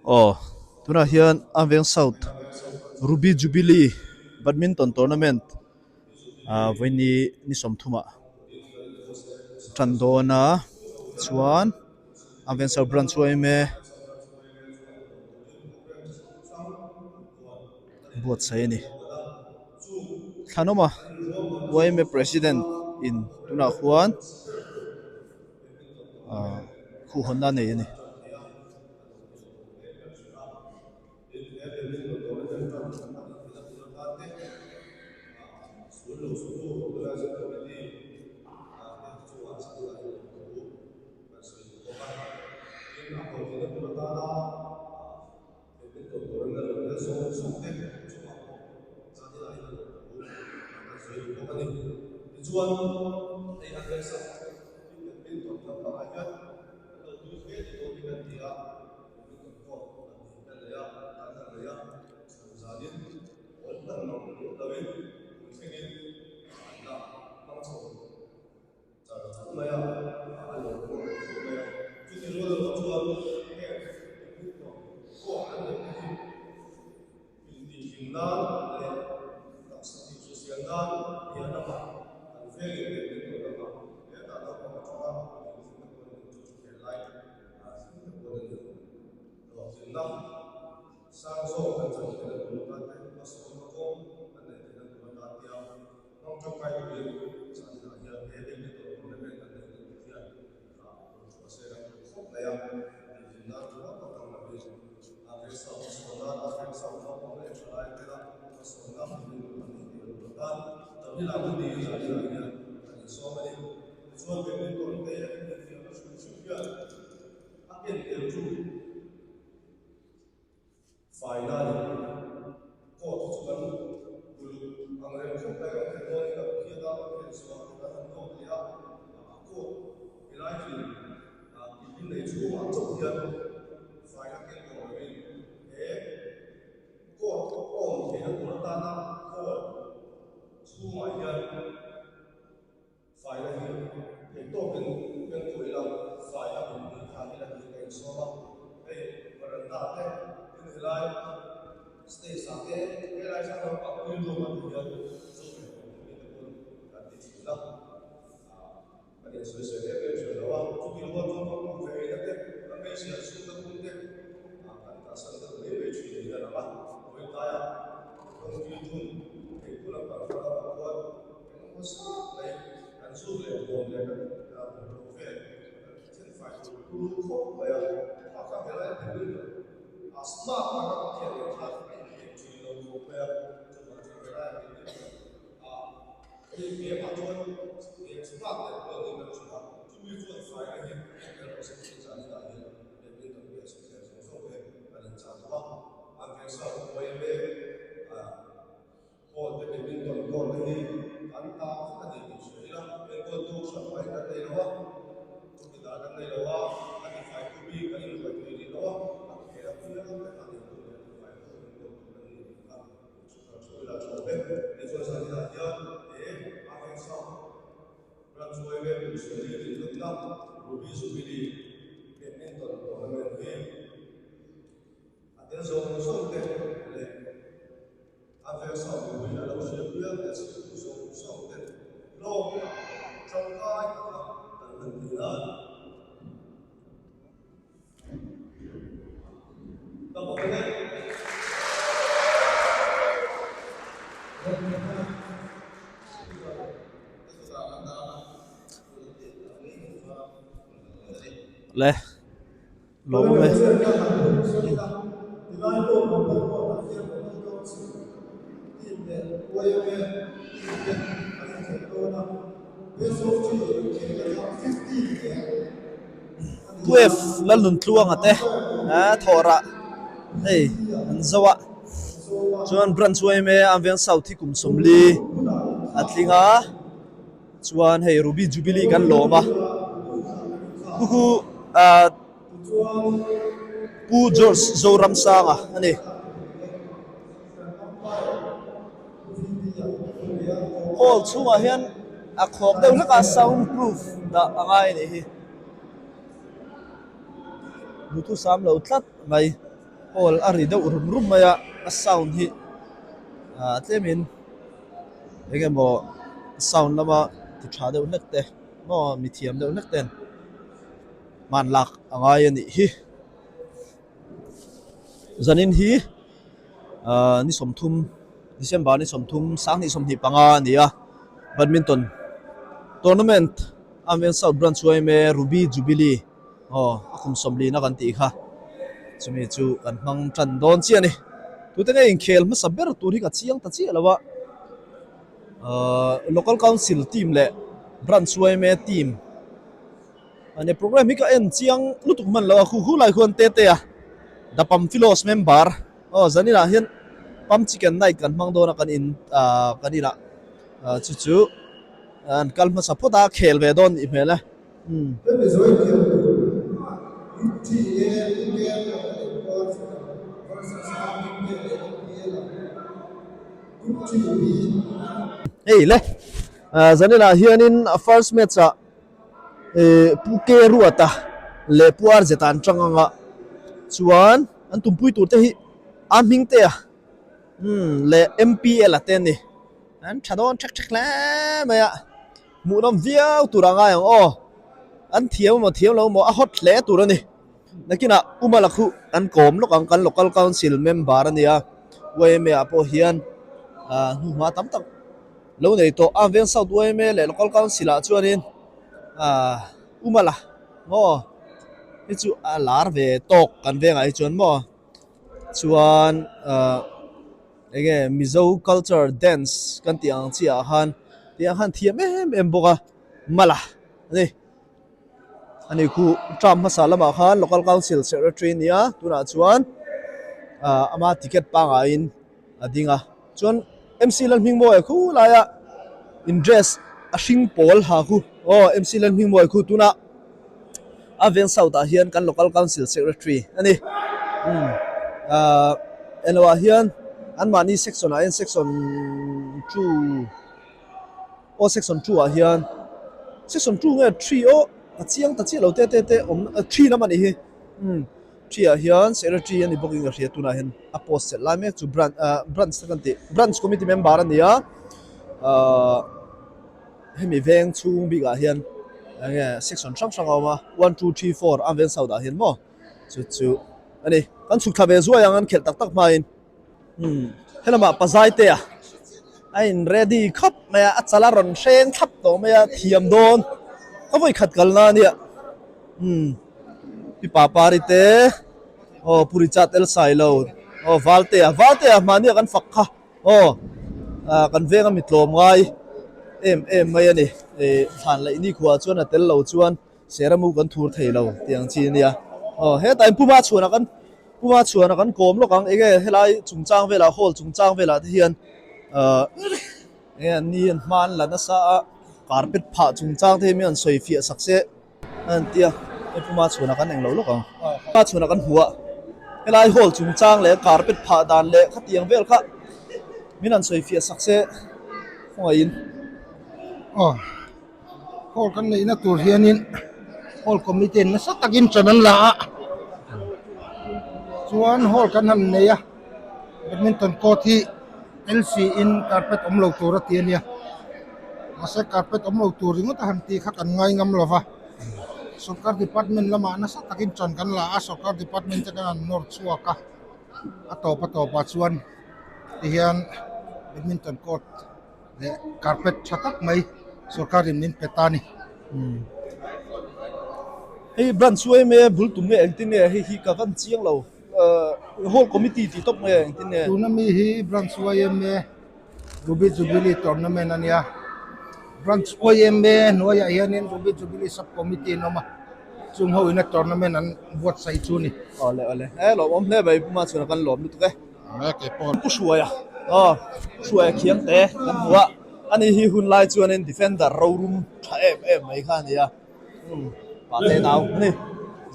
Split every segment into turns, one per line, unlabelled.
Aw tunah hian Amveng South Ruby Jubilee Badminton Tournament ah vawiini ni sawmthumah tan dawn a chuan Amveng South Branch yma buatsaih a ni. Thlanawma yma President in tunah khuan ah khuhhawnna a nei a ni. Le lawm awm e. Twelve Lalnuntluanga te thawhrah hei an zo a chuan branch yma an veng south hi kum 40 a tling a chuan hei ruby jubilee kan lawm a hu hu Pu George Zoramsanga a ni. Hall chhungah hian a khawk deuh hlek a sound proof dah a ngai a nih hi. Duhthusam lo tlat mai. Hall a ri deuh rum rum mai a, a sound hi ah tlemin eng emaw sound lama ti tha deuh hlek te maw mi thiam deuh hlek ten hman lak a ngai a nih hi. Zanin hi ah ni 30 December ni 30 2025 a ni a, badminton tournament Amel South Branch yma Ruby Jubilee aw a kum sawmlina kan tih kha chumi chu kan hmang tan dawn chiah a ni. Tute nge inkhel hmasa ber tur hi ka chiang ta chiah lo a, ahh Local Council team leh Branch yma team a nia program hi ka en chiang lutuk hman lo a khu khu lai khuan tete a The Pamphilos member aw zaninah hian Pam Chicken Night kan hmang dawn a kan in ahh kan inah ahh chu chu an kal hmasa phawt a khel ve dawn nih hmel e. Umm. Hei le zaninah hianin a first match ah eh Pu K Ruata leh Pu R Zeta an tang anga chuan an tumpui tur te hi a hming te a umm leh MPL a te a ni an tha dawn thek thek hle mai a. Hmuhnawm viau tur a ngai ang aw. An thiam emaw thiam lo emaw a hot hle tur a ni. Nakinah Umala khu an kawm lawk ang kan local council member a nia. YMA ah pawh hian ah hnuhma tam tak lo nei tawh a. Veng South YMA leh local council ah chuanin ah Umala maw hi chu a lar ve tawk kan vengah hi chuan maw chuan ah. Enge Mizo culture dance kan tih ang chiah ah khan tih ang khan thiam em em bawk a mala a ni. Ani khu term hmasa lamah khan local council secretary a ni a tunah chuan ah ama ticket pangaiin a ding a chuan MC Lalhmingmawia khu laia in dress a hring pawl ha khu aw MC Lalhmingmawia khu tunah. A veng south ah hian kan local council secretary a ni umm ahh eng ah hian anmahni section ah hian section two aw section two ah hian section two nge three aw a chiang ta chiah lo te te te awm three lam a nih hi umm three ah hian secretary a ni bawk in ka hria tunah hian a post chelh lai mek chu branch ah branch te kan tih branch committee member a ni a ahh. Hemi veng chhung bikah hian eng nge section hrang hrang a awm a one two three four a veng south ah hian maw chu chu a ni kan chhuk thla ve zuai ang an khelh tak tak hmain umm helamah pazai te a a in ready khawp mai a a chal a rawn hreng thlap tawh mai a thiam dawn ka vawi khat kalna a nia umm pi papari te aw pu Richard el sailo aw Valtea Valtea mahnia kan fak kha. Aw, kan venga mi tlawm ngai em em mai a ni. Ih thlan laih nikhua chuan a tel lo chuan seramu kan thur thei lo tih ang chi a nia. Aw, hetah in Puma chhuanah kan Puma chhuanah kan kawm lawk ang. Enge helai chungchang velah hall chungchang velah te hian ah enge an ni an hma an la nasa a, carpet phah chungchang te hi mi an sawi fiah sak se. A en tia hei puma chhuanah kan englo lawk ang puma chhuanah kan hmu a helai hall chungchang leh carpet phah dan leh khatiang vel kha min han sawi fiah sak se khawngaihin.
Aw hall kan neihna tur hianin hall committee in nasa takin ṭan an la a chuan hall kan han nei a badminton court hi LC in carpet awm lo tur a ti a nia. Mahse carpet awm lo tur ringawt a han tih kha kan ngai ngam lo va, sorkar department lamah nasa takin ṭan kan la a, sorkar department te kan han nawr chhuak a, a tawp a tawpah chuan tihian badminton court leh carpet tha tak mai sorkarin min pe ta a ni.
Hei branch chu em e bul tum nge engtin nge hei hi ka van chiang lo hall committee tih tawp nge engtin nge.
Tuna mi hi branch yma Ruby Jubilee Tournament a nia. Branch YMA hnuaiah hianin Ruby Jubilee Sub Committee an awm a, chung ho ina tournament an buatsaih chu a ni.
Awle awle he lawmawm hle mai Puma chuan kan lawm lutuk e.
Awle kei pawh.
Pu Hruaia aw Pu Hruaia khiang te kan hmu a, ani hi hun lai chuanin defender rorum tha em em mai kha a ni a. Umm pa te nau a ni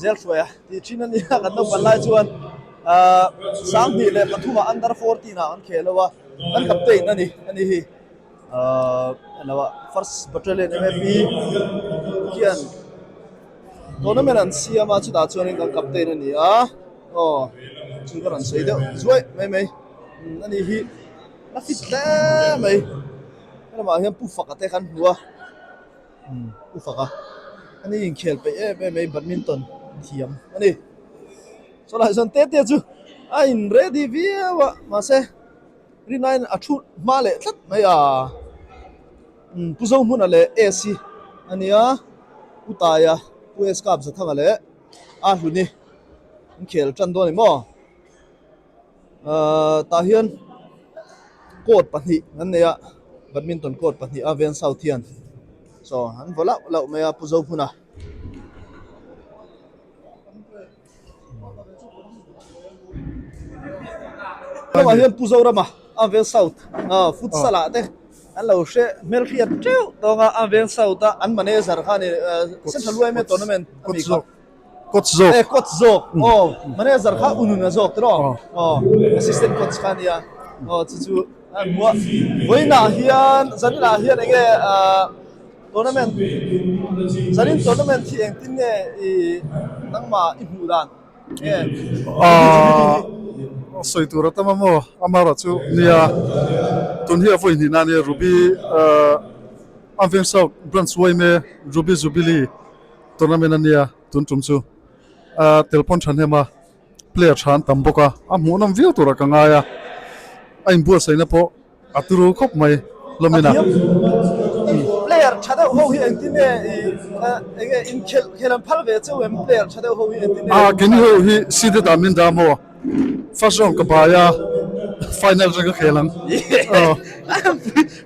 zel hruai a tih thin a nia kan naupan lai chuan ahh 12 leh pathumah under 14 ah an khel ho a kan captain a ni a ni hi ahh eng ah first battalion M_A_P khian tournament an siam a chutah chuanin kan captain a ni a aw. Chu ka rawn sawi deuh zuai mai mai a ni hi a fit hle mai. He lamah hian Pu Faka te kan hmu a, Pu Faka a ni inkhel peih em em mai badminton thiam a ni. Chawlai chuan tete chu a in ready viau a mahse rinaiin a thu hma leh tlat mai a. Pu Zohmuna leh AC a nia, Pu Taia, Pu S Kap Zathanga leh a Hluni an khel tan dawn a ni maw? Ahh tah hian court pahnih an nei a, badminton court pahnih a Veng South hian saw an vaw lauh lauh mai a Pu Zohmuna. Lamah hian Pu Zorama a Veng South ah futsal ah te an lo hre hmelhriat teuh tawng a, a Veng South a an manager kha a ni Central yma tournament a mi kha.
Coach zawk.
Eh coach zawk aw manager kha Ununa zawk tiraw aw assistant coach kha a nia aw chu chu a hmu a vawiinah hian zaninah hian eng nge ah Tournament zanin tournament hi engtin nge i nangmah i hmuh dan nge?
Aaa sawi tur a tam a maw? Amaherawh chu nia tun hi a vawi hnihna a nia Ruby ahh Amveng South Branch yma Ruby Jubilee tournament a nia tun tum chu ahh tel pawn thahnem a player tha an tam bawk a a hmuhnawm viau turah ka ngai a a inbuatsaihna pawh A turu khawp mai hlawmin a.
Player tha deuh ho hi engtin nge i enge inkhelh khelh an phal ve cheu em player tha deuh ho hi engtin nge.
A keini ho hi seeded ah min dah maw first round ka bai a final atang ka khel ang.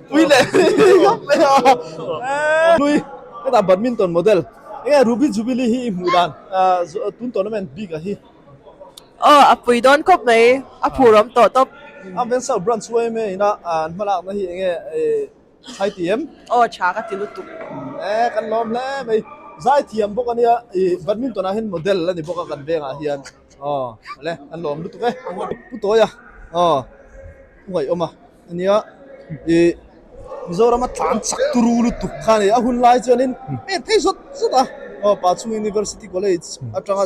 Pui leh khawp mai a. Hlui hetah badminton model enge Ruby Jubilee hi i hmuh dan tun tournament bik ah hi.
Aw a pui dawn khawp mai a phur awm tawh tawp.
A Vensau branch yma ina an hmalakna hi enge thlai ti em?
Aw tha ka ti lutuk.
E kan lawm hle mai. Zai thiam bawk ania i badminton ah hian model a ni bawk a kan vengah hian aw le kan lawm lutuk e. Pu Tawia aw Pu Ngaihawm a. Ania ih Mizorama tlan chak turu lutuk kha a ni. A hun lai chuanin pek phei zawt zawt a, aw Pachhung University College atanga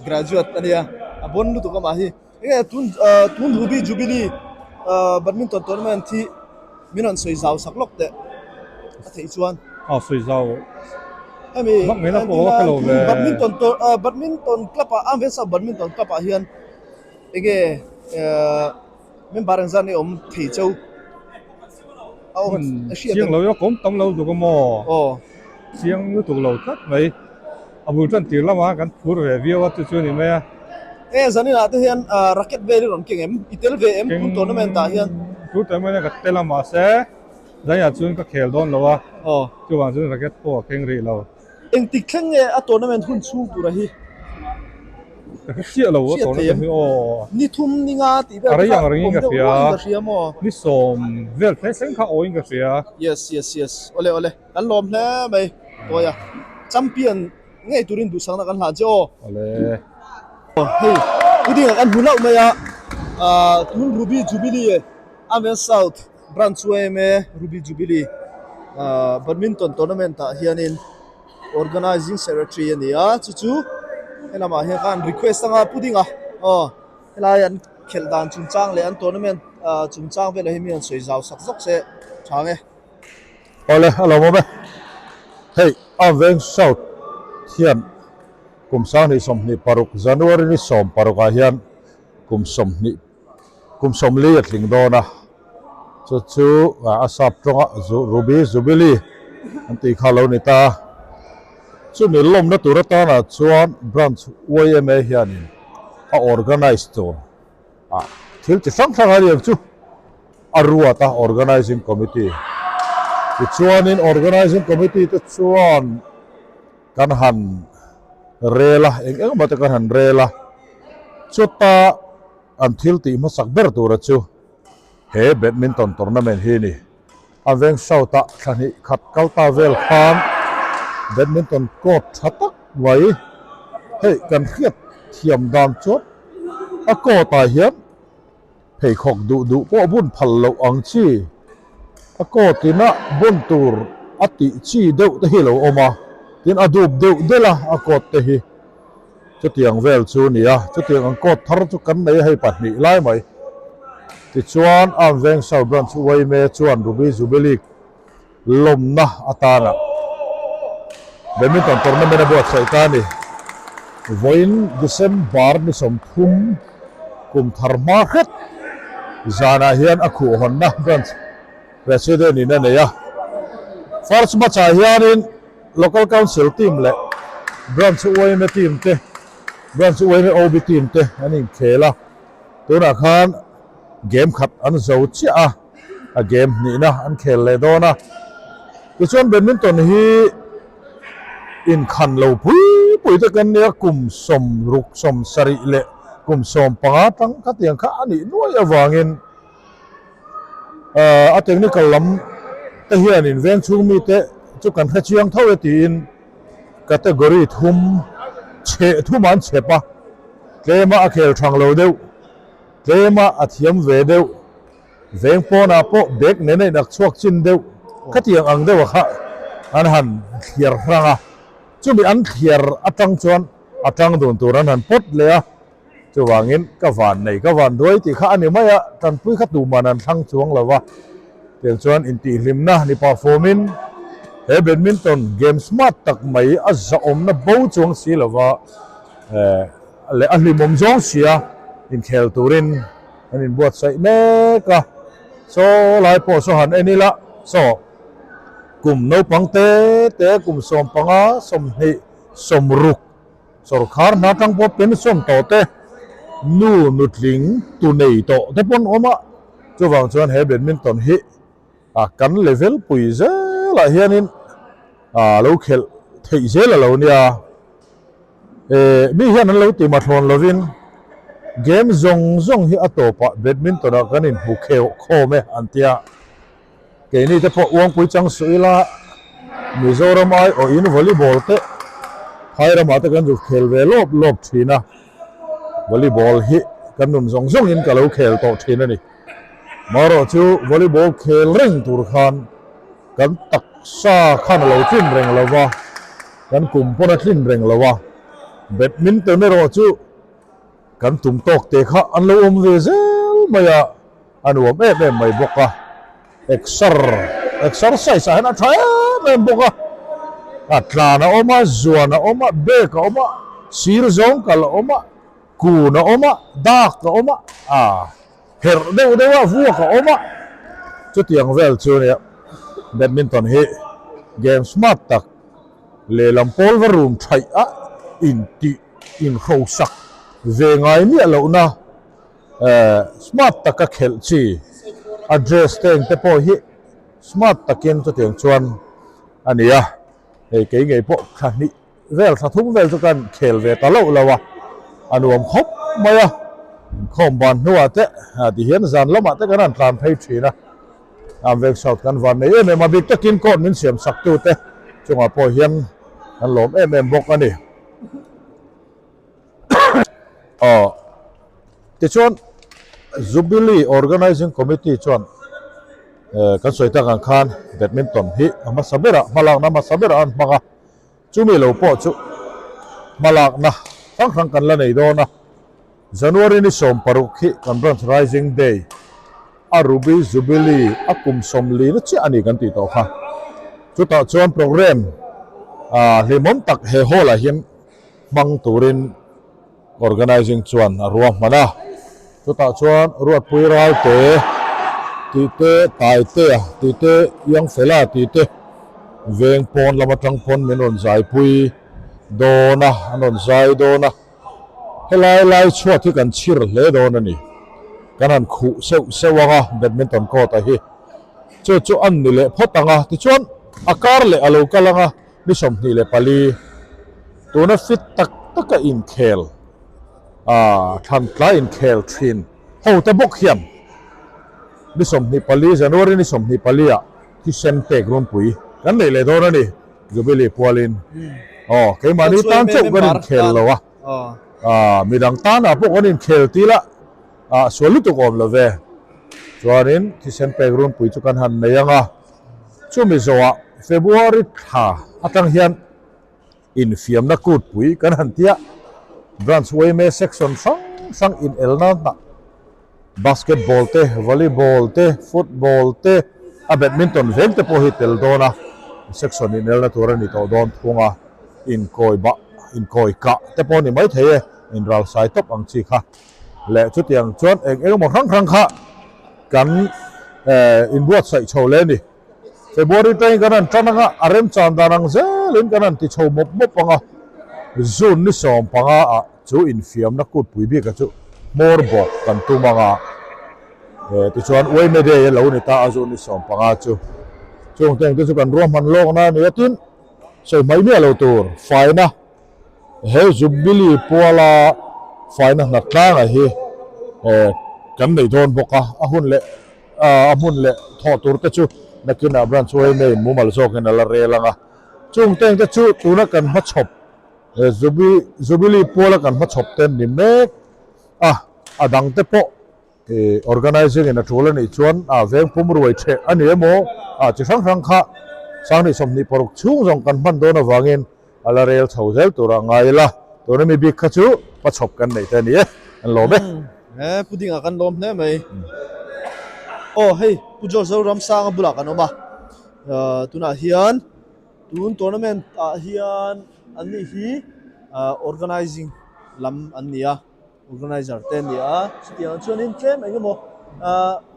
graduate a nia, a bawn lutuk amah hi. Enge tun ah tun Ruby Jubilee ah badminton tournament hi min rawn sawi zau sak lawk teh a theih chuan.
Aw sawi zau
Hemi
vak mai na pawh ka lo ve.
Badminton tour ah badminton club ah Amvesa badminton club ah hian enge ah. Member engzat nge awm thei cheu a awm a hriat
Chiang lo ila kawm tam lo lutuk a maw?
Aw.
Chiang lutuk lo tlat mai. A bul tan tir lama kan phur ve viau a chu chu a ni mai a.
E zaninah te hian racket vel i rawn keng em? I tel ve em tun tournament ah hian?
Tun tournament ah ka tel a mahse zaninah chuan ka khel dawn lo a.
Aw.
Chuvang chuan racket pawh a keng rih lo.
Engtik thleng nge a tournament hun chhung tura hi?
Ka hre chiah lo a tournament hi aw.
Ni thum ni nga tih vel
te kha awm
deuh ruaiin ka hria maw?
Ni sawm vel thleng thleng kha awin ka hria.
Yes yes yes awle awle kan lawm hle mai Tawia champion ngei turin duhsakna kan hlan che aw.
Awle.
Hei pudding ah kan hmu hlauh mai a tun Ruby Jubilee Amen South Branch yma Ruby Jubilee Badminton Tournament ah hianin Organizing Secretary a ni a, chu chu helamah hian khan request anga pudding a aw helai an khelh dan chungchang leh an tournament chungchang velah hi mi an sawi zau sak zawk se tha nge.
Awle a lawmawm e. Hei Armveng South hian kum 2026 January ni 16 ah hian kum 20 Kum 40 a tling dawn a, chu chu a sap tawnga Ruby Jubilee an tih kha a lo ni ta a. Chumi lawmna tur atana chuan Branch yma hianin a organise tur a thil chi hrang hrang a ni ang chu a ruat a Organising Committee. Tichuanin Organising Committee te chuan kan han rel a, eng eng emaw te kan han rel a, chuta An thil tih hmasak ber tura chu he badminton tournament hi a ni. A veng South ah thla hnih khat kal ta vel khan badminton court tha tak mai hei kan hriat thiam dan chuan a court ah hian pheikhawk duh duh pawh bun phal loh ang chi a court ina bun tur a tih chi deuh te hi a lo awm a, tin a dup deuh delh a a court te hi. Chutiang vel chu ni a, chutiang ang court thar chu kan nei a hei pahnih lai mai. Tichuan Armed Veng South Branch yma chuan Ruby Jubilee lawmna atana Badminton tournament a buatsaih ta a ni. Vawiin December ni 30 kum thar hma hret zanah hian a khuhhawnna Branch President in a nei a. First match ah hianin Local Council team leh Branch yma team te, Branch yma OB team te an inkhel a. Tunah khan game khat an zo chiah a, a game hnihna an khel leh dawn a. Tichuan badminton hi inkhan lo pui pui te kan nia, kum 60, 70 leh kum 15 tang khatiang kha a nih nuai avangin, A technical lam te hianin veng chhung mite chu kan hre chiang tho e tiin category thum chheh thum an chhep a, tlema a khel thang lo deuh, tlema a thiam ve deuh, veng pawnah pawh bag nena inak chhuak chin deuh khatiang ang deuha kha an han thliar hrang a, chumi an thliar atang chuan a tang dun tur an han pawt leh a. Chuvangin ka van nei, ka van duai tih kha a ni mai a, tanpui kha tuman an thlang chuang lo va. Tiang chuan intihhlimna ni pah fawmin he badminton game smart tak mai a zahawmna bo chuang si lo va, leh a hlimawm zawng sia inkhel turin an inbuatsaih mek a. Saw lai pawh saw han en ila, saw kum naupang te te kum 15, 20, 60, Sawrkhar hna tang pawh pension tawh te, nu nutling tu nei tawh te pawn awm a, chuvang chuan he badminton hi a kan level pui zelah hianin a lo khelh theih zel a lo nia. Eh mi hian an lo ti mathlawn lovin game zawng zawng hi a tawpah badminton ah kan inhmu kheuh khawm e an tia. Keini te pawh uangpui chang suh ila, Mizoram ai awhin volleyball te phai ramah te kan zuk khel ve lawp lawp thin a, volleyball hi kan nun zawng zawngin ka lo khel tawh thin a ni. Marawh chu volleyball khel reng tur khan kan taksa khan a lo tlin reng lo va, kan kum pawn a tlin reng lo a, badminton erawh chu kan tum tawk te kha an lo awm ve zel mai a. A nuam em em mai bawk a, exer exercise ah hian a tha em em bawk a, a tlan a awm a, zuan a awm a, bag a awm a, sir zawng kal a awm a, kun a awm a, dak a awm a, ah herh deuh deuh a, vuak a awm a, chutiang vel chu ania badminton hi game smart tak lehlam pawl va rum thaih a intih inhrosak ve ngai miah lohna. Smart taka khelh chi a dress te engte pawh hi smart takin chutiang chuan a ni a, hei kei ngei pawh thla hnih vel thla thum vel chu kan khel ve ta loh lo a, a nuam khawp mai a, inkhawm ban hnuah te tihian zan lamah te kan han tlan phei thin a, Amveng South kan van nei em em a, bik takin court min siam sak tute chungah pawh hian kan lawm em em bawk a ni. Aw tichuan Jubilee Organising Committee chuan eh kan sawi tak ang khan badminton hi a hmasa berah hmalakna hmasa berah an hmang a, chumi lo pawh chu hmalakna hrang hrang kan la nei dawn a, January ni 16 hi kan branch Rising Day a Ruby Jubilee a kum 40 na chiah a ni kan tih tawh kha, chutah chuan programme ah hlimawm tak he hall ah hian. hmang turin organising chuan a ruahman a, chutah chuan Ruatpui Ralte tih te, Taitea tih te, Iangfela tih te veng pawn lam atang pawn min rawn zaipui dawn a, an rawn zai dawn a, helai lai chhuat hi kan chhir hle dawn a ni, kan han khuh seuh seuh ang a badminton court a hi, chu chu an ni leh phawt ang a, tichuan a kar leh a lo kal ang a. Ni 24 tuna fit tak taka inkhel ah thlan tlai inkhel thin ho te bawk hian ni 24 January ni 24 ah thisen pek runpui kan neih leh dawn a ni Jubilee pualin aw keimahni tan chauh kan inkhel lo a ah midang tanah pawh kan inkhel til a ah sual lutuk awm lo ve chuanin thisen pek runpui chu kan han nei ang a. Chumi zawhah February thla atang hian infiamna kutpui kan han ti a. Branch yma section hrang hrang inelna hnah basketball te, volleyball te, football te, a badminton veng te pawh hi tel dawn a, section inelna tur a ni tawh dawn thung a, inkawi bah inkawi kah te pawh a ni maithei e, inralsai tawp ang chi kha leh chutiang chuan eng eng emaw hrang hrang kha kan eh inbuatsaih chho leh a ni. February tangin kan han tan anga a remchan dan ang zelin kan han ti chho mawp mawp ang a, June ni 15 ah chu infiamna kutpui bika chu hmawr bawk kan tum ang a, eh tichuan Uaime Day a lo ni ta a June ni 15 chu. Chung te engte chu kan ruahman lawkna a ni a tin sawi hmaih miah lo tur faina he Jubilee puala faina hna tlangah hi eh kan nei dawn bawk a, a hun leh A hmun leh thawh tur te chu nakinah branch yma in mumal zawkin a la rel ang a. Chung teng te chu tuna kan hmachhawp Jubilee puala kan hmachhawp te ni mek a, a dang te pawh organising in a tul a nih chuan a veng pum ruai theh a ni emaw a chi hrang hrang kha 2026 chhung zawng kan hman dawn avangin A la rel chho zel tur a ngai ila, tuna mi bik kha chu hmachhawp kan neih te a ni e, an lawm e.
He Pu Dinga kan lawm hle mai. Aw hei Pu George Zoramsanga bulah kan awm a, tunah hian tun tournament ah hian an nih hi organizing lam an ni a, organizer te an ni a, chutiang chuanin tlem eng emaw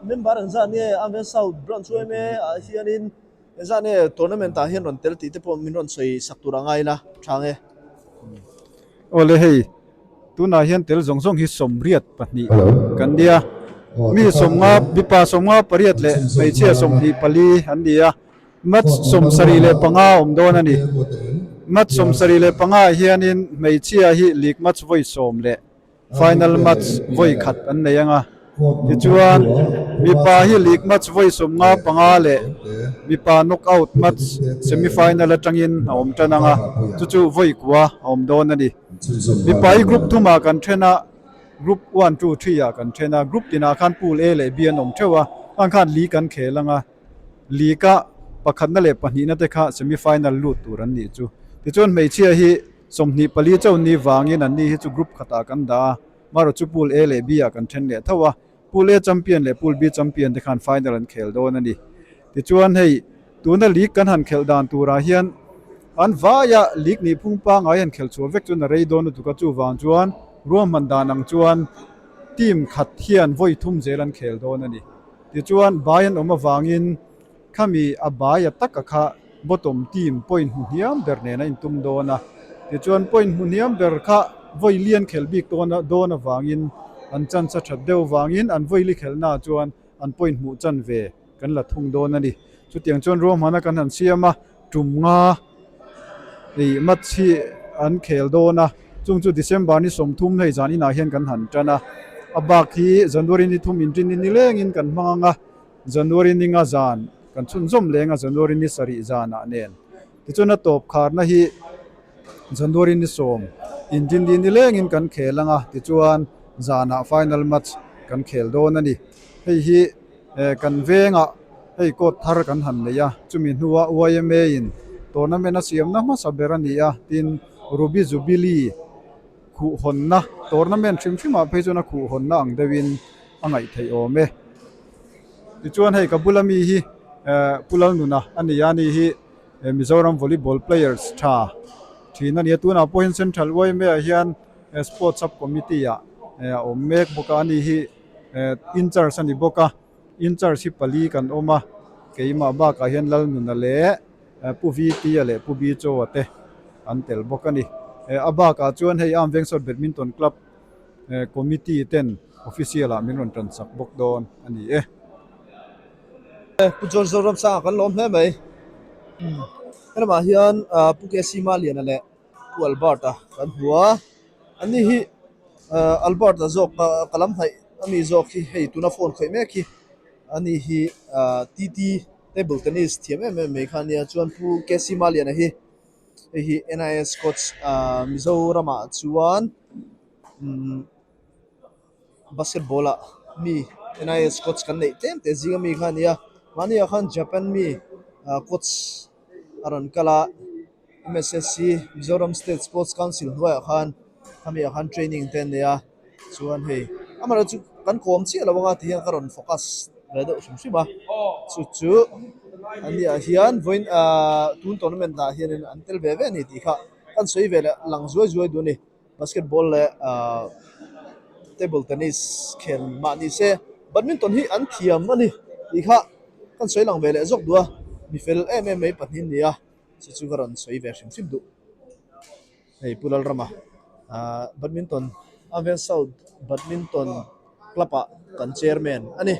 member an zah nge Amveng South Branch yma ah hianin Engzah nge tournament ah hian rawn tel tih te pawh min rawn sawi sak tur a ngai ila tha nge.
Awle hei, tunah hian tel zawng zawng hi 82 kan nia. Mi sawmnga, mipa 58 leh hmeichhia 24 an ni a. Match 75 a awm dawn a ni. Match 75 ah hianin hmeichhia hi league match vawi sawm leh Final match vawi khat an nei ang a, tichuan mipa hi league match vawi 55 leh mipa knockout match semi final atangin a awm tan ang a, chu chu vawi kua a awm dawn a ni. Mipa hi group thumah kan then a, group one, two, three ah kan then a, group tinah khan pool A leh B an awm theuh a, khang khan league an khel ang a, league a pakhatna leh pahnihna te kha semi final lut tur an nih chu. Tichuan hmeichhia hi 24 chauh ni vangin an ni hi chu group khatah kan dah a, marawh chu pool A leh B ah kan then leh tho a, pool A champion leh pool B champion te khan final an khel dawn a ni. Tichuan hei tuna league kan han khelh dan turah hian an vaia league nih phung pangngai han khelh chhuah vek chuan a rei dawn lutuk a, chuvang chuan ruahman dan ang chuan team khat hian vawi thum zel an khel dawn a ni. Tichuan bai an awm avangin Khami a bai a taka kha bottom team point hmu hniam ber nen a intum dawn a, tichuan point hmu hniam ber kha vawi lian khelh bik tawn a dawn avangin an chance a that deuh vangin an vawi li khelhnaah chuan an point hmuh chan ve kan la thung dawn a ni. Chutiang chuan ruahmana kan han siam a, tum nga ih match hi an khel dawn a, chung chu December ni 30 hei zan inah hian kan han tan a, a bak hi January ni thum inrinni nilengin kan hmang ang a. January ni nga zan kan chhunzawm leng a January ni sarih zanah nen tichuan a tawp kharna hi January ni sawm inrinni ni lengin kan khel ang a tichuan zanah final match kan khel dawn a ni. Hei hi eh kan vengah hei court thar kan han nei a chumi hnuah yma in tournament a siamna hmasa ber a ni a tin Ruby Jubilee khuhhawnna tournament hrim hrimah phei chuan a khuhhawnna ang deuhin a ngaih theih awm e. Tichuan hei ka bula mi hi eh Pu Lalnuna a ni a ni hi Mizoram volleyball players tha thin a ni a tunah pawh hian Central yma ah hian Sports sub committee ah a awm mek bawk a ani hi eh incharge a ni bawk a incharge hi pali kan awm a keimah bakah hian Lalnuna leh Pu VT-a leh Pu Bicho-a te an tel bawk a ni. A bakah chuan hei Armed Veng South Badminton Club Committee ten official ah min rawn tan sak bawk dawn a ni e.
Pu George Zoramsanga kan lawm hle mai. Helamah hian Pu KC Maliana leh Pu Albert-a kan hmu a. Anni hi Albert-a zawk ka lam hnaih ami zawk hi hei tuna phone khawih mek hi ani hi TT table tennis thiam em em mai kha a nia. Chuan Pu KC Maliana hi Hei hi NIS coach ah Mizoramah chuan umm basketball ah mi NIS coach kan neih tlem te zing ami kha a ni a mahni ah khan Japan mi ah coach a rawn kal a M_S_S_C Mizoram State Sports Council hnuaiah khan. Khami ah khan training te an nei a chuan hei amaherawh chu kan kawm chiah lo anga ti hian ka rawn focus ve deuh hrim hrim a chu chu an ni ah hian vawiin ahh tun tournament ah hianin an tel ve ve a ni tih kha kan sawi ve leh lang zuai zuai duh a ni basketball leh ahh table tennis khel mah ni se badminton hi an thiam a ni tih kha kan sawi lang ve leh zawk duh a mi fel em em mai pahnih an ni a chu chu ka rawn sawi ve hrim hrim duh. Hei Pu Lalrama ahh badminton Avian South badminton club ah kan chairman a ni.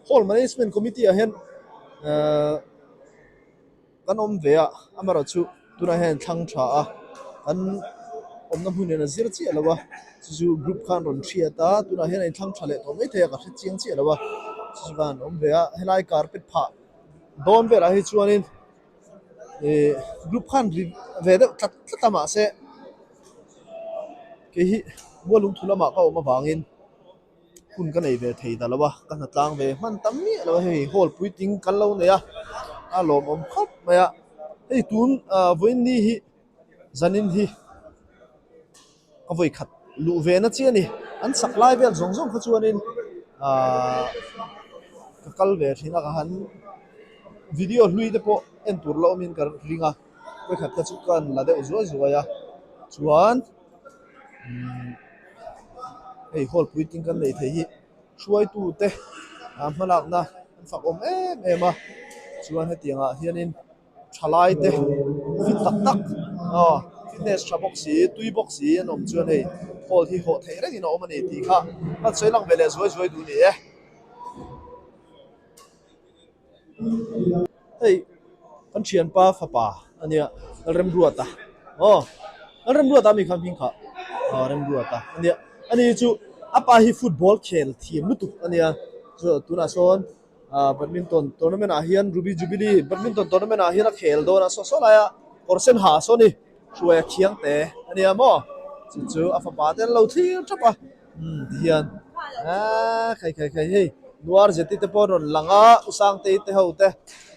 Hall management committee ah hian ahh kan awm ve a amaherawh chu tunah hian thlang tha a kan awmna hmun in a zir chiah lo a chu chu group khan rawn hriat a tunah hian a inthlang tha leh tawh maithei a ka hre chiang chiah lo a chu chu khan awm ve a helai carpet phah dawn velah hi chuanin. Ihh group khan ri ve deuh tlat tlat a mahse kei hi mualung thu lamah ka awm avangin hun ka nei ve thei ta lo a ka hna tlang ve hman tam miah lo a hei hall puitling kan lo nei a a lawmawm khawp mai a hei tun ah vawiin ni hi zanin hi. Ka vawi khat luh ve na chi a ni. An sak lai vel zawng zawng kha chuanin ahh ka kal ve thin a ka han video hlui te pawh en tur la awmin ka ring a vawi khat kha chu ka la deuh zuai zuai a chuan umm hei hall puitling kan nei thei hi hruaitu te ah hmalakna an fak awm em em a chuan hetiang ah hianin. Thalai te fit tak tak aw fitness tha bawk si tui bawk si an awm chuan hei hall hi hawh theih rengin a awm a ni tih kha kan sawi lang ve leh zuai zuai duh ni e. Hei kan thianpa fapa a nia Lalremruata aw Lalremruata ami kha hming kha aw Remruata a nia ani chu a pa hi football khel thiam lutuk a nia chu tunah sawn. Ah badminton tournament ah hian ruby jubilee badminton tournament ah hian a khel dawn a saw saw lai a kawr sen ha saw ni hruai a khiang te a nia maw chu chu a fapa te an lo thlir tap a umm ti hian aaa khai khai khai hei nuar zeti te pawh an rawn lang a u sangtei te ho te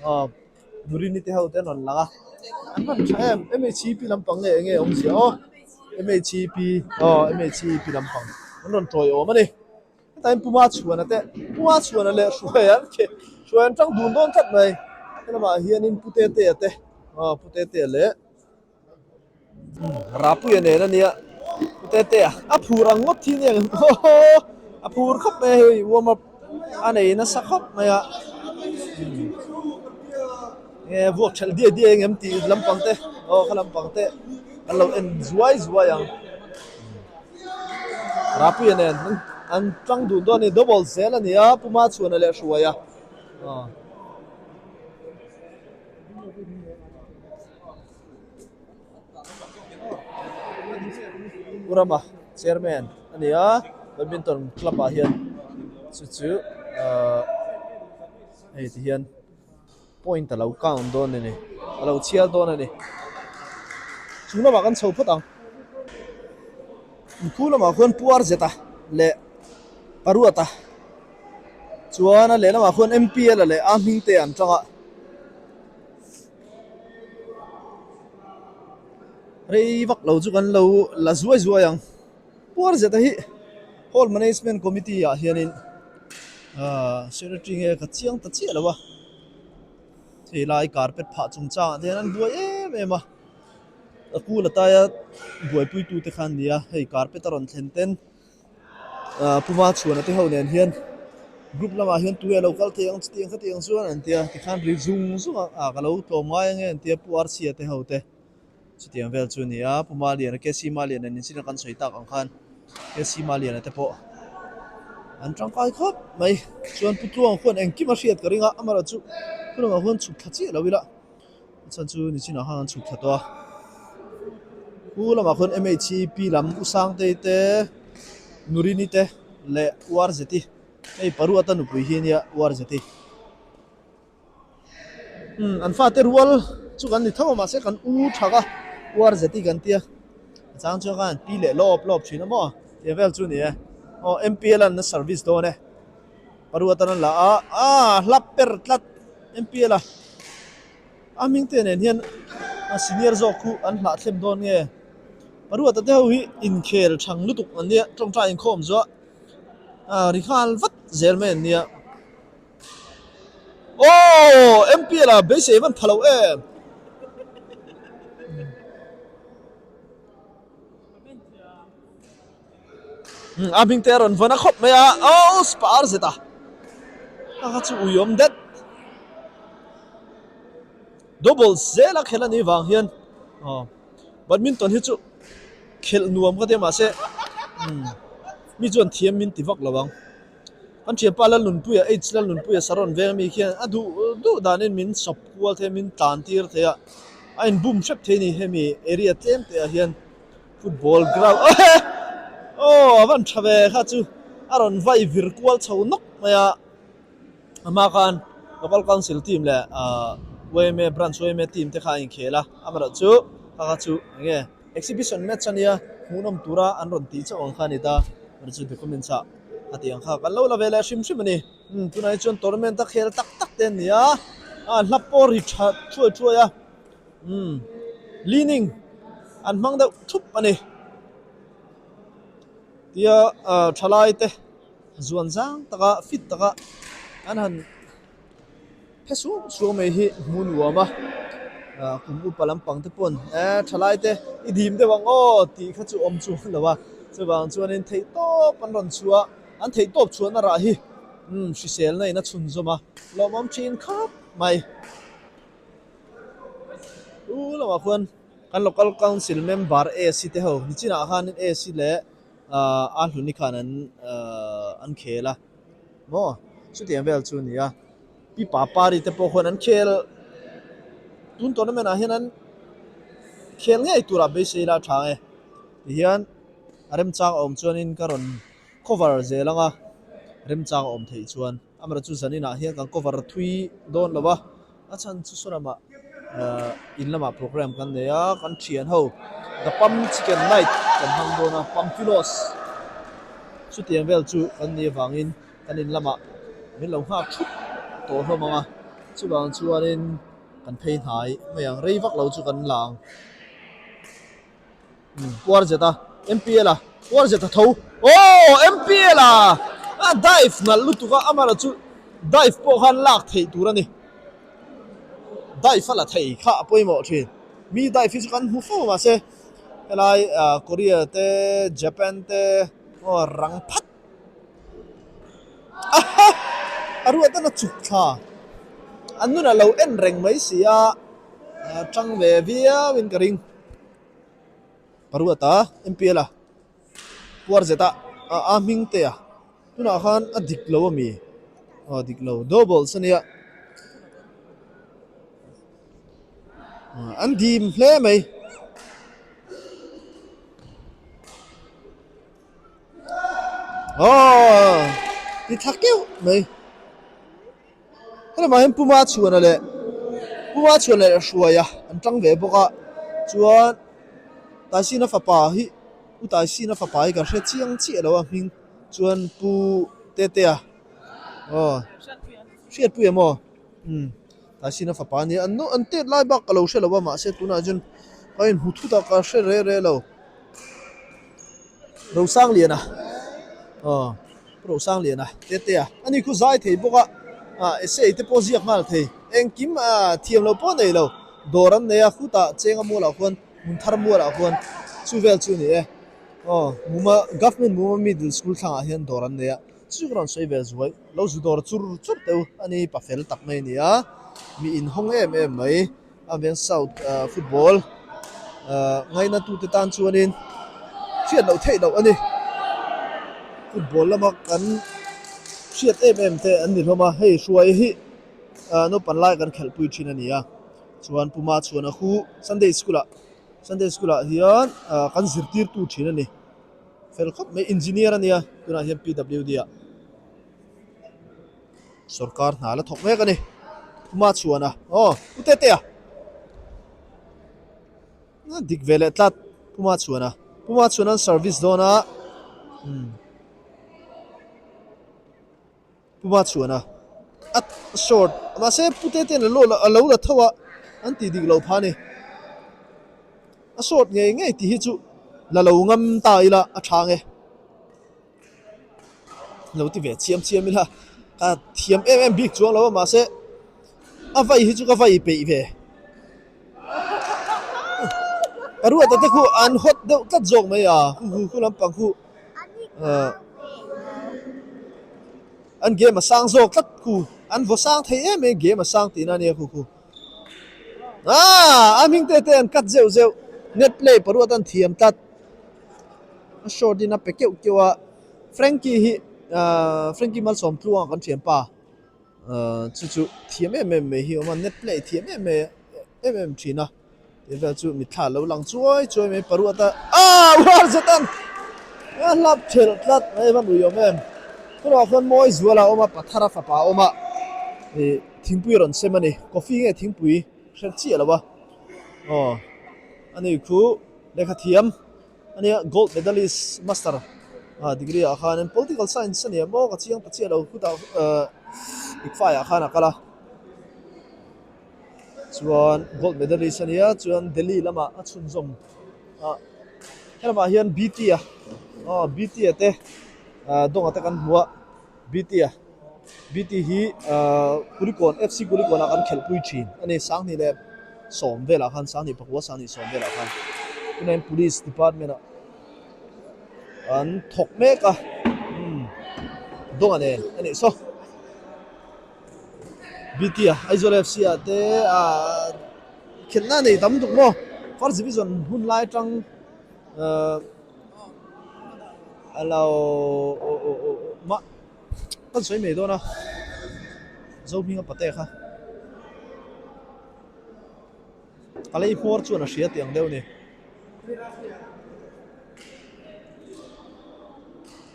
aw nurini te ho te an rawn lang a an rawn tha em mhep lampang nge enge awmzia aw mhep aw mhep lampang an rawn tawiawm a ni. Hetain Puma chhuana te Puma chhuana leh hruai an khe hruai an tang dun dawn tlat mai helamah hianin Pu Tetea te aw Pu Tetea leh Rapuia nen a nia Pu Tetea a phur ang ngawt hi nia aw a phur khawp mai a hei warm up a nei nasa khawp mai a nge vuak thelh diai diai ang em tih lampang te aw kha lampang te an lo en zuai zuai ang. Rapuia nen an tang dun dawn a ni double zel a ni a Puma chhuana leh hruai a aw. Pu Rama chairman a ni a badminton club ah hian chu chu ahh hei ti hian. Point a lo count dawn a ni, a lo chhiar dawn a ni. Chung lamah kan chho phawt ang. Khu lamah khuan puar zeta leh paruata chuan a lehlamah khuan M_P_L leh a hming te an tang a. Rei vak lo chu kan lo la zuai zuai ang. Puar zeta hi Hall Management Committee ah hianin ahh secretary nge ka chiang ta chiah lo a hei lai carpet phah chung changah te hian an buai em em a a kul ataia buaipui tu te kha an ni a hei carpet a rawn thlen ten ahh Puma chhuana te ho nen hian group lamah hian tunge lo kal thei ang chutiang khatiang chuan an tia tikhan ri zung zung a ah ka lo tlawm ngai ange an tia Pu Archie te ho te. Chutiang vel chu a ni a, Pu Maliana, KC Maliana nen chin a kan sawi tak ang khan KC Maliana te pawh an tangkai khawp mai. Chuan Pu Tluang khuan engkim a hriat ka ring a, amaherawh chu Pu Tluanga khuan chhuk thla chiah lo ila, a chhan chu nichinah khan an chhuk thla tawh a. Pu lamah khuan MHEP lam U Sangtei te, Nurini te leh U Arzeti, hei Paruata nupui hi a nia U Arzeti. Umm an fate rual chu kan ni tho a mahse kan u thak a uar zeti kan tia a chang chuan khan pi leh lawp lawp thin a maw tih vel chu a ni e aw M_P_L an service dawn e paruat an la a ah hlap per tlat M_P_L a a hming te nen hian a senior zawk khu an hlah thlem dawn nge. Paruata te ho hi inkhel thang lutuk an nia tawngtai inkhawm zuah ah ri nghal vat zel mai an nia. Aww MPL ah beisei van tha lo em. A hming te a rawn vawn a khawp mai a aww spar zet a a kha chu ui awm det double zel a khelh a nih vang hian aw badminton hi chu khelh nuam ka tia mahse mi chuan thiam min ti vak lo ang kan thianpa Lalnunpuia H Lalnunpuia Saron veng ami khian a duh duh danin min sawp kual thei a min tlan tir thei a a inbum hrep thei a ni hemi area tlem te ah hian. Football ground aw a van tha ve kha chu a rawn vai vir kual chho nawk mai a ama khan local council team leh ahh yma branch yma team te kha a inkhel a amaherawh chu kha kha chu eng nge exhibition match ania hmuhnawm tura an rawn tih chauh ang kha a ni ta amaherawh chu documents ah a tih ang kha kan lo la ve leh hrim hrim a ni umm tunah hi chuan tournament a khel tak tak te an ni a ah hla pawh ri tha thuai thuai a. Umm leaning an hmang deuh thup a ni tia ah thalai te zuan zang taka fit taka an han phe suau suau mai hi hmu nuam a ah kum upa lampang te pawn eh thalai te i dim deuh ang aw tih kha chu awm chuang lo a chuvang chuanin theih tawp an rawn chhuah an theih tawp chhuahna rah hi umm hriselna in a chhunzawm a lawmawm thin khawp mai. U lamah khuan kan local council member AC te ho nichinah khanin AC leh ahh a hluni khan an ahh an khel a maw chutiang vel chu a ni a pi papari te pawh khuan an khel tun tournament ah hian an khel ngei turah beisei ila a tha ang e tihian a remchang a awm chuanin ka rawn cover zel ang a remchang a awm theih chuan. Amaherawh chu zaninah hian kan cover thui dawn lo a, a chhan chu saw lamah ahh in lamah program kan nei a, kan thian ho the pump chicken night kan hmang dawn a, pamfilos chutiang vel chu kan nih avangin kan in lamah min lo nghak thup tawh hlawm ang a, chuvang chuanin kan phei hnai mai ang, rei vak lo chu kan la ang. Puar zet a MPL a puar zet a tho aw MPL a a dive nalh lutuk a amaherawh chu dive pawh khan lak theih tur a ni dive a la thei kha a pawimawh thin mi dive hi chu kan hmu fo mahse helai ah Korea te Japan te aw rang phat aha a ruat a na chuk thla an nun a lo en reng mai si a tang ve viau in ka ring. Paruata MPL a puar zet a a hming te a tunah khan a dik lo a mi aw dik lo doubles a nia an dim hle mai. Aw ti thla keuh mai. Helamah hian Puma chhuana leh Puma chhuana leh Hruaia an tang ve bawk a chuan Taisina fapa hi U Taisina fapa hi ka hre chiang chiah lo a hming chuan Pu Tetea aw Hriatpuia maw umm Taisina fapa a nia an an tet lai bak ka lo hre lo a mahse tunah chuan ka inhmu thut a ka hre reh reh lo. Rosangliana aw Rosangliana Tetea ani khu zai thei bawk a ah essay te pawh ziak nghal thei engkim ah thiam lo pawh nei lo dawr an nei a khutah chenga mualah khuan hmun thar mualah khuan chu vel chu a ni e aw Muma government Muma middle school thlangah hian dawr an nei a chu ka rawn sawi ve zuai lo zu dawr chur chur teuh ani pa fel tak mai a ni a mi inhawng em em mai. A veng south football ngaina tute tan chuanin hriat loh theih loh a ni. Football lama kan hriat em em te an ni hlawm a, hei hruai hi naupang lai kan khelhpui thin a ni a, chuan Puma chhuan a hu Sunday school ah Sunday school ah hian kan zirtirtu thin a ni. Fel khawp mai engineer a nia tunah hian P W D ah. Sorkar hna la thawk mek a ni. Puma chhuan a, aw u Tete a. A dik ve leh tlat Puma chhuan a. Puma chhuan an service dawn a. Umm. Puma chhuan a. A short mahse Pu Tete a lo a lo la tho a an tih dik loh phah a ni. A short ngei ngei tih hi chu. La lo ngam ta ila a tha nge. Lo ti ve chiam chiam ila ka thiam em em bik chuang lo a mahse a vai hi chu ka vai peih ve. Ka ruat a te khu an hot deuh tlat zawk mai a khu khu khu lampang khu ah an game a sang zawk tlat khu an vaw sang thei em em game a sang tihna ania khu khu ah a hming te te an cut zeuh zeuh net play paruat an thiam tlat a short in a pe keuh keuh a Frankie hi ah Frankie malsawm tluang kan thiam pa. Ahh chu chu thiam em em mai hi a awm a net play thiam em em em em thin a tih vel chu mitthla a lo lang chuai chuai mai paruat a aah uar zet an a hlap thelh tlat mai va nui awm em tunah khuan mawi zual a awm a pathar a fapa a awm a ih thingpui a rawn sem a ni coffee nge thingpui hre chiah lo a aw ani khu lehkha thiam. Ania gold medalist master ah degree ah khanin political science ania maw ka chiang ta chiah lo khutah ehh ikfai ah khan a kal a chuan gold medalist ania chuan Delhi lamah a chhunzawm a helamah hian B T a aw B T a te ah dawnga te kan hmu a B T a. BT hi ahh Kulikawn FC Kulikawn ah kan khelhpui thin a ni Sanghnih leh sawm velah khan Sanghnih pakua Sanghnih sawm velah khan tunah hian police department ah an thawk mek a umm dawnga nen a nih saw BT a Aizawl FC ah te ahh khelhna a nei tam tuk maw first division hun lai atang ahh a lo mah. Kan sawi mai dawn a, Zohminga pate kha a lei hmawr chuan a hria tih ang deuh a ni.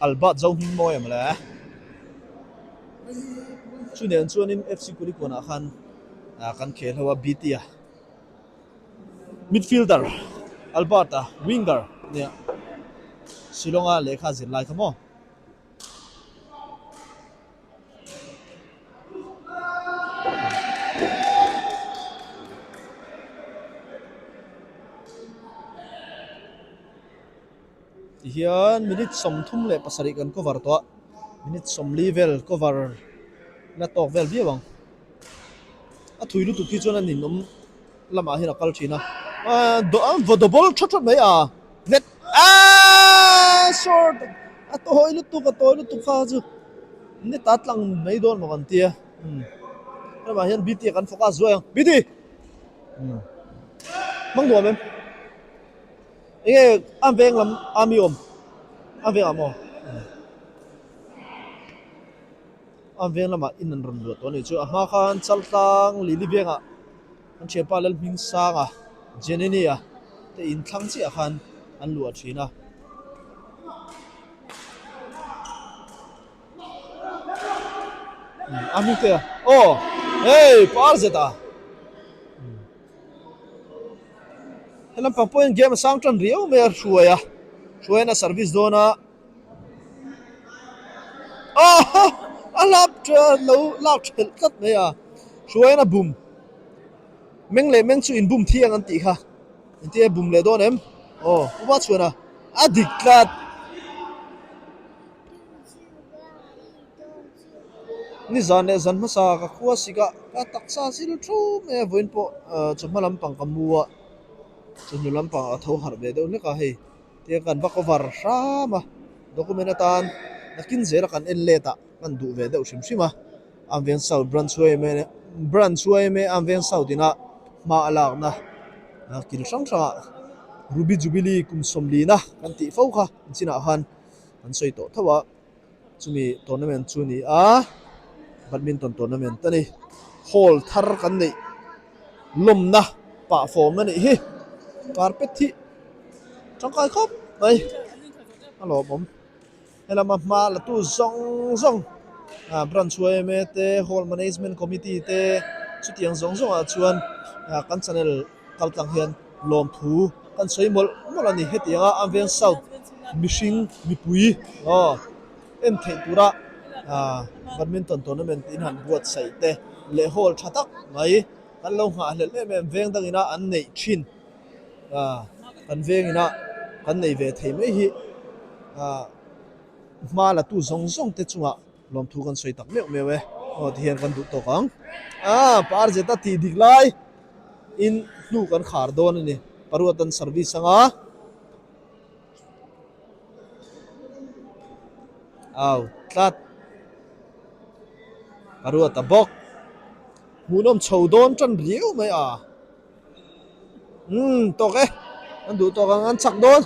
Albert Zohming mawi ang le. Chu nen chuanin FC Kulikawnah khan kan khel ho a BT a midfielder Albert a winger nia Shillong-a lehkha zir lai kha maw. Tihian minute 37 kan cover tawh a minute 40 vel cover na tawk vel viau ang a thui lutuk hi chuan a ninawm lamah hian a kal thin a ah vaw double thawt thawt mai a net aaaa short a tawi lutuk a tawi lutuk kha chu net a tlang mai dawn maw kan tia umm ramah hian bt ah kan focus zuai ang bt umm hmang nuam em enge a veng lam a mi awm a veng ah maw a veng lamah in an rawn luah tawh a nih chu a hma khan chaltlang lili vengah An thianpa Lalhmingsanga, Jenenia te in thlang chiah khan an luah thin a. A hming te a, aw hei par zet a. He lampang pawhin game a sang tan riau mai a hruai a, hruaiin a service dawn a. Aw a lap lo lak thelh tlat mai a, hruaiin a bum. Meng leh meng chu inbum thiang an tih kha. Engtin a bum leh dawn em? Aw, u va chhuan a, a dik tlat. Nizan leh zan hmasa ka khua sik a, ka taksa zil thu mai a, vawiin pawh chawhma lampang ka mu a, chawhnu lampang a tho harh ve deuh hlek a hei. Tiang kan va cover hram a, document atan nakin zela kan en let ah kan duh ve deuh hrim hrim a. Amveng South Branch yma Branch yma Amveng South ina hma a lakna kil hrang hrangah Ruby Jubilee kum sawmlina kan tih fo kha an chinah khan an sawi tawh tho a, chumi tournament chu a ni a, badminton tournament a ni. Hall thar kan neih lawmna pah fawm a nih hi carpet hi tangkai khawp mai a lawmawm. Helama hma la tu zawng zawng ah branch yma te hall management committee te chutiang zawng zawng ah chuan ah kan channel kal tlang hian lawmthu kan sawi mawlh mawlh a ni hetiang a Amveng South mihring mipui aw en theih tura ah badminton tournament in han buatsaih te leh hall tha tak mai kan lo nghahhlelh em em veng dangin a an neih thin ah kan vengin a. kan nei ve thei mai hi ah hma la tu zawng zawng te chungah lawmthu kan sawi tak meuh meuh e aw ti hian kan duh tawk ang ah par zeta tih dik lai in hnu kan khar dawn a ni paruat an service anga au tlat paruat a bawk hmuhnawm chho dawn tan riau mai a. Umm tawk e an duh tawk ang an chak dawn.